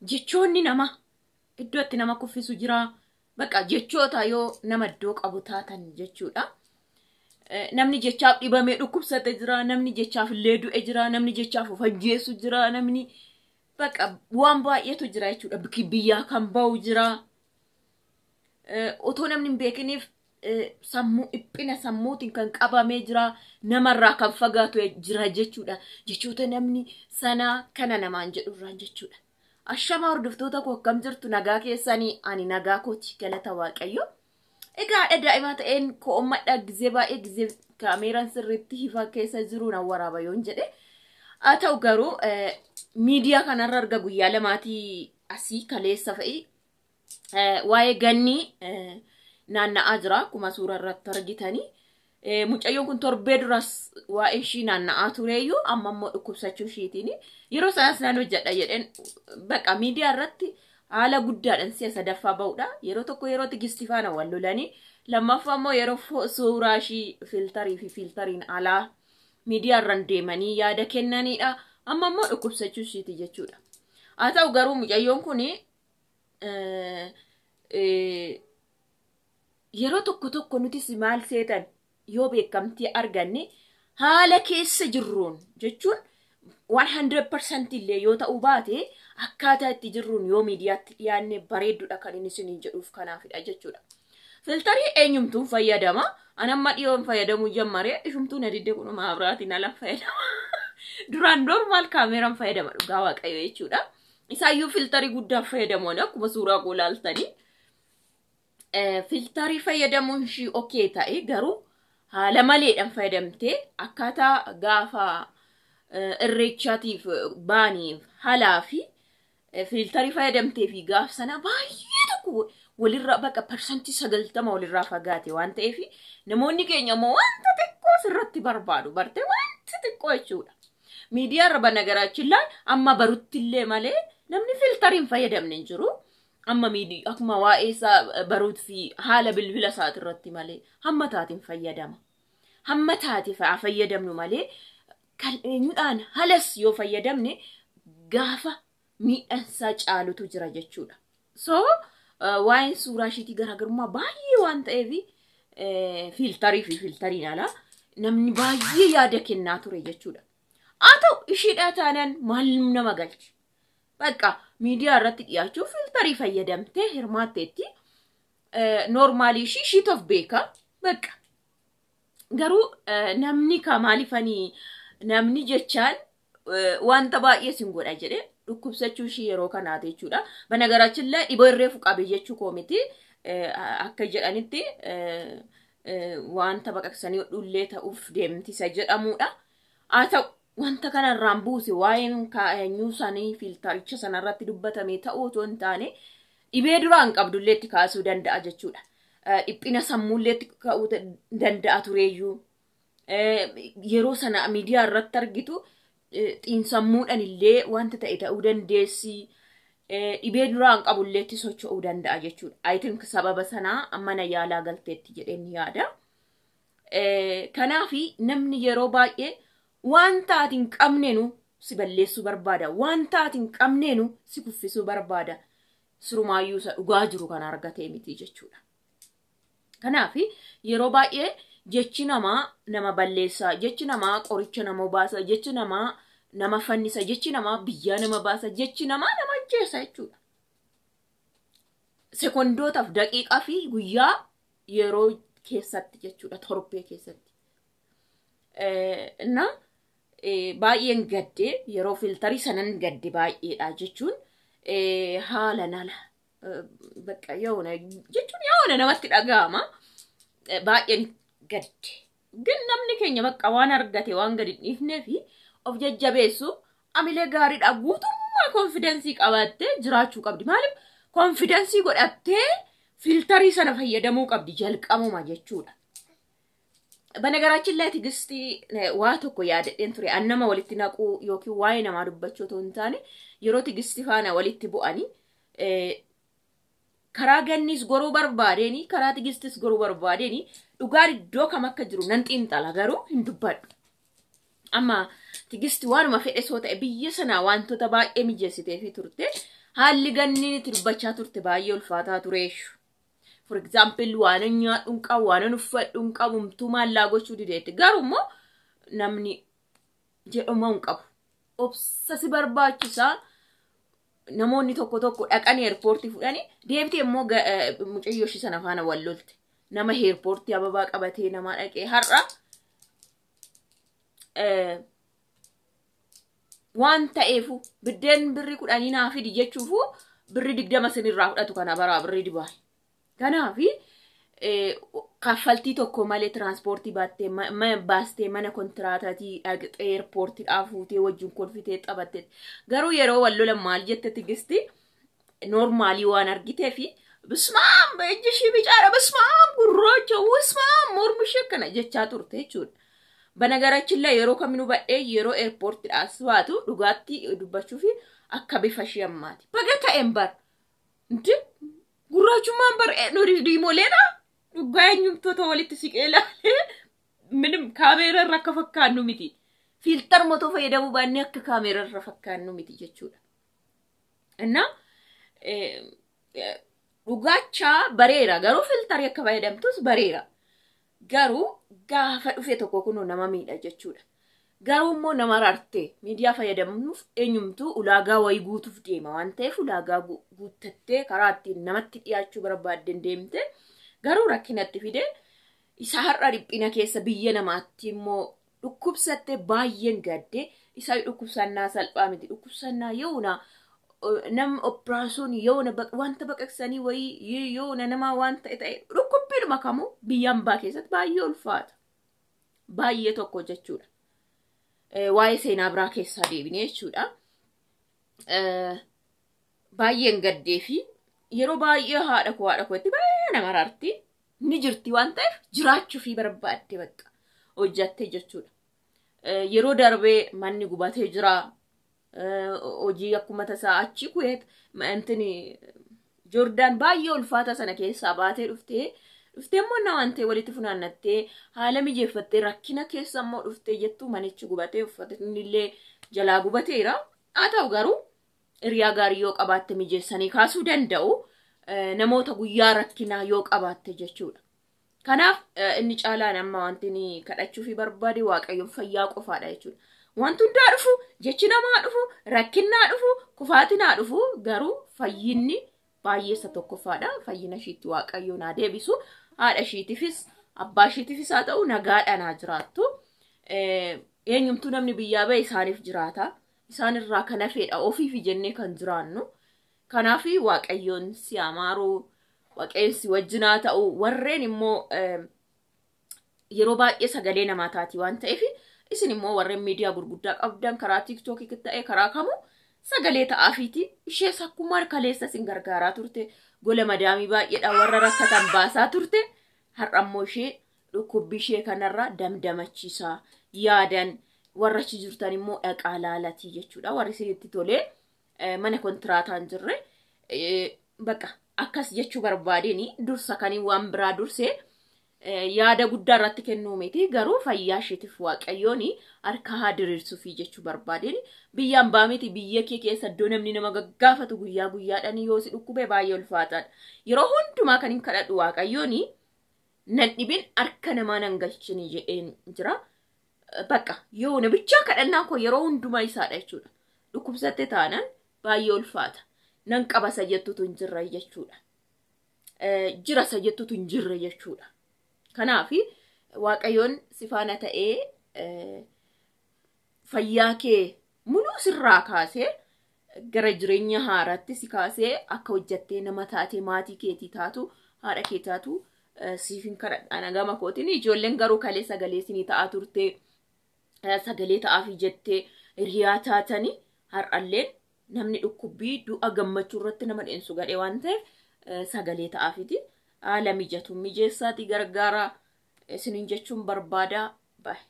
Jechoonni nama iddoo itti nama kuffisu jira. Bakka jechoota yoo nama iddoo qabu taatan jechuudha. Namni jechaaf dhibamee dhukkubsate jira. Namni jechaaf illee du'e jira. Namni jechaaf of ajjeesu jira. Namni bakka waan baay'eetu jira jechuudha. Biyyaa kan ba'u jira. Otoo namni hin beekiniif sammuu dhiphina sammuutiin kan qabamee jira. Namarraa kan fagaatu jira jechuudha. Jechoota namni sana kana namaan jedhurraan jechuudha. Ashama, hordoftoota koo, akkam jirtu? Nagaa keessanii? Ani nagaa kooti, galata Waaqayyo. Egaa haadha daa'imaa ta'een ko'ommadha. Gizee baay'ee gizee kaameeraan sirriitti ifa keessa jiru na waraaba yoon jedhe. Haa ta'u garuu miidiyaa kanarra arga guyyaa lamaatii asii kaleessa fa'i waa'ee Gannii naanna'aa jira, akkuma suura irratti argitanii. Mucayyoon kun torbee duras waa'ee ishii naanna'aa tureeyyuu, amma immoo dhukkubsachuu ishiitiin yeroo sanas nan hojjedha jedheen. Bakka miidiyaa irratti haala guddaadhaan si'a sadaffaa ba'udha. Yeroo tokko yeroo Tigistii faana wal lolanii, lammaffaa immoo yeroo suuraa ishii filterii fi filteriin alaa miidiyaa irraan deemanii yaada kennanidha. Amma immoo dhukkubsachuu ishiiti jechuudha. Haa ta'u garuu mucayyoon kun yeroo tokko tokko nutis maal seetan, yoo beekamtii arganne haala keessa jirruun jechuun 100% illee yoo ta'uu baate, akkaataa itti jirruun yoo miidiyaatti dhiyaanne bareedduudha kan inni isiniin jedhuuf kanaafidha jechuudha. Filterii eenyumtuun fayyadama. An amma dhiyoon fayyadamuu jammaree, ishumtuu na didde, kunuma biraatiin ala fayyadama. Duraan normal kaameeraan fayyadama, dhugaa Waaqayyo jechuudha. Isaayyuu filterii guddaa fayyadamu akkuma suuraa koo laaltanii. Filterii fayyadamuun ishii okay ta'e, garuu haala maleedhaan fayyadamtee akkaataa gaafa irreechaatiif baaniif halaa fi filterii fayyadamtee fi gaaf sana baay'ee tokko walirraa bakka 90% walirraa fagaate waan ta'eef, namoonni keenya immoo wanta xiqqoo sirratti barbaadu barte, wanta xiqqoo jechuudha. Miidiyaa irra banagaraachillaan amma barutti illee malee namni filterii hin fayyadamne hin jiru. Amma miidiyaa akkuma waa'ee isaa baruut fi haala bilbila isaati irratti malee hamma taatiin fayyadama. Hamma taate fayyadamnu malee, kan eenyudhaan halas yoo fayyadamne gaafa miidhansaa caalutu jira jechuudha. So waa'een suuraa ishiitii garaagarummaa baay'ee waan ta'eef, filterii fi filteriin alaa namni baay'ee yaada kennaa ture jechuudha. Haa ta'u, ishiidhaa taanaan maal nama galchi? Bakka miidiyaa irratti dhiyaachuuf filterii fayyadamtee hirmaatteetti. Normalii ishii ishiitu of beeka. Bakka garuu namni ka maalifanii namni jechaan wanta baay'ee sin godha jedhe, dhukkubsachuu ishii yeroo kanaati jechuudha. Banagaraachillee dhiboo irree qabe jechuu koo miti. Akka jedhanitti wanta baqaqsanii hodhullee ta'uuf deemti isa jedhamudha. Haa ta'u, wanta kanarraan buuse waa'een eenyuu sanii filtericha sanarratti dubbatame ta'uu otoo hin taane, dhibee duraan qabdullee itti kaasuu danda'a jechuudha. Dhiphina sammuullee itti ka'uu danda'a tureeyyuu. Yeroo sana miidiyaa irratti argitu xiinsammuudhaan illee wanta ta'e ta'uu dandeessi. Dhibee duraan qabullee itti socho'uu danda'a jechuudha. I think sababa sanaa mana yaalaa galteetti jedheen yaada. Kanaaf namni yeroo baay'ee wanta ati hin qabneenu si balleessuu barbaada. Wanta ati hin qabneenu si kuffisuu barbaada. Sirumaayyuu isa dhugaa jiru kana argatee miti jechuudha. Kanaaf yeroo baay'ee jechi namaa nama balleessa, jechi namaa qoricha nama baasa, jechi namaa nama fannisa, jechi namaa biyyaa nama baasa, jechi namaa nama ajjeesa jechuudha. Sekondootaaf, daqiiqaa fi guyyaa yeroo keessatti jechuudha, torbee keessatti. Na baay'een gadde, yeroo filterii sanan gadde baay'eedha jechuun, haala nala bakka yoona jechuun yoona namatti dhaga'ama. Baay'een gadde. Gin namni keenya bakka waan argate waan gadi hin dhiifnee fi of jajjabeessu amilee gaariidha, guutummaa confidence qabaattee jiraachuu qabdi. Maaliif confidence godhattee filterii sana fayyadamuu qabdi jalqabuma jechuudha. Banagaraachin Tigistii waa tokko yaadadheen ture. An nama walitti naquu yookiin waa'ee namaa dubbachuu otoo hin taane, yeroo Tigistii faana walitti bu'anii karaa Gannis goruu barbaadeenii, karaa Tigistis goruu barbaadeenii, dhugaan iddoo kam akka jiru nan xiinxala, garuu hin dubbadhu. Amma Tigisti waanuma fedhe soo ta'e biyya sanaa wantoota baay'ee mijeessiteefii turte. Haalli ganni itti dubbachaa turte baay'ee ulfaataa tureeshu. For example, waan nyaadhu hin qabu, waan uffadhu hin qabu, humtuu maallaa gochuu dideetti. Garuu immoo namni jedhama hin qabu. Obsa si barbaachisaa. Namoonni tokko tokko dhaqanii eerpoortii fudhanii deebitee immoo mucayyoo ishii sana faana wal lolte. Nama eerpoortii ababaa qabatee nama dhaqee har'a waan ta'eefu biddeen birrii 10 naa fidi jechuufu birrii 20 sinirraa fudhatu kana baraa birrii dibaa. Kanaafi kaffaltii tokko malee tiraanspoortii baattee baastee mana kontiraataatii dhaqxee eerpoortiidhaa fuutee wajjin kolfitee taphatte. Garuu yeroo wal lolan maal jette Tigisti noormaalii waan argitee fi bismaam ijji ishii bicaadha, bismaam gurraacha, bismaam mormi ishee akkana jechaa turte jechuudha. Banagarachillee yeroo kaminuu badhee yeroo eerpoortiidhaa as baatu dhugaatti dubbachuu fi akka bifa ishee ammaati. Baga ta'een bar. Gurraachummaan bar diimoleedha. Dhugaa eenyumtoota walitti siqee ilaalee minim kaameera irra akka fakkaannu miti. Fiiltar motoo fayyadamuu baannee akka kaameera irra fakkaannu miti jechuudha. Innaa dhugaachaa bareera garuu fiiltarii akka fayyadamtus bareera. Garuu gaafa dhufe tokko kunuu nama miidha jechuudha. Garuu immoo nama rarte miidiyaa fayyadamuuf eenyumtuu ulaagaa wayii guutuuf deema waan ta'eef ulaagaa guuttattee karaa ittiin namatti dhiyaachuu barbaadden deemte garuu rakkinatti fide isa har'a dhiphina keessa biyya namaatti immoo dhukkubsattee baay'een gadde. Isa dhukkubsannaa salphaa miti, dhukkubsannaa yoona nama operaasuun yoona wanta baqaqsanii wayii yoona nama waan ta'e ta'e dhukkubbiidhuma kamuu biyya hambaa keessatti baay'ee ulfaata. Baay'ee tokko jechuudha. Waa'ee seenaa biraa keessaa deebinee jechuudha. Baay'een gaddee fi yeroo baay'ee haadha koo itti baay'ee nama raarti ni jirti waan ta'eef jiraachuu fi barbaadde bakka hojjattee jechuudha. Yeroo darbee manni gubatee jira. Hojii akkuma tasaa achi ku'eet intini Joordaan baay'ee ulfaata sana keessaa baatee dhuftee immoo na waan ta'e walitti funaannattee haala mijeeffattee rakkina keessa immoo dhuftee jettu manichi gubatee uffatni illee jalaa gubateera. Haa ta'u garuu hiriyaa gaarii yoo qabaatte mijeessanii kaasuu danda'u namoota guyyaa rakkinaa yoo qabaatte jechuudha. Kanaaf inni caalaan amma wanti inni kadhachuu fi barbaade Waaqayyoon fayyaa qofaadha jechuudha. Wanti hundaa dhufu, jechi namaa dhufu, rakkinnaa dhufu, kufaatinaa dhufu garuu fayyinni baay'ee isa tokkoffaadha. Fayyina ishiitti Waaqayyoon haa deebisu. Haadha ishiitiifis abbaa ishiitiifis haa ta'u nagaadhaan haa jiraattu. Eenyumtuu namni biyyaa ba'e isaaniif jiraata. Isaan irraa kan hafeedha ofiif jennee kan jiraannu. Kanaaf Waaqayyoon si amaaru, Waaqayyoon si wajjin haa ta'u. Warreen immoo yeroo baay'ee sagalee namaa taati waan ta'eef isin immoo warreen miidiyaa gurguddaa qabdan karaa tiiktookii ta'e karaa kamuu sagalee ta'aafiiti. Ishees akkuma kaleessa isin gargaaraa turte gola madaamii baay'eedha warra rakkatan baasaa turte. Har'a immoo ishee dhukkubbii ishee kanarraa damdamachiisaa yaadan warra achi jirtan immoo dhaqaa laalatii jechuudha. Warri isinitti tolee mana kontiraataa hin jirre bakka akkas jechuu barbaadeen dursa kaniin waan biraa dursee yaada guddaa irratti kennuu miti garuu fayyaa isheetiif Waaqayyoon harka haa diriirsuufi jechuu barbaadeen biyya hambaa miti biyya kee keessa iddoo namni nama gaggaafatu guyyaa guyyaadhaan yoo si dhukkube baay'ee ulfaataadha. Yeroo hundumaa kan hin kadhadhu Waaqayyoon nan dhibin harka namaa nan galchini jedheen jira. Bakka yoo na bichaa kadhannaa koo yeroo hundumaa isaadha jechuudha. Dhukkubsatte taanaan baay'ee ulfaata. Nan qaba isa jettutu hin jirre jechuudha. Jira isa jettutu hin jirre jechuudha. Kanaaf Waaqayyoon si faana ta'ee fayyaa kee muluu sirraa kaasee gara jireenya haaraatti si kaasee akka hojjattee nama taatee maatii keetii taatu haadha kee taatu siif hin kadhadhaan gama kootiin. Ijoolleen garuu kalee sagalee isinii ta'aa turte sagalee ta'aafi jettee hiriyaa taatanii har'alleen namni dhukkubbii du'a gammachuu irratti nama dheensu gadhee waan ta'eef sagalee ta'aafiti. Haala mijatu mijeessaatii gargaara isiniin jechuun barbaada. Baay'ee.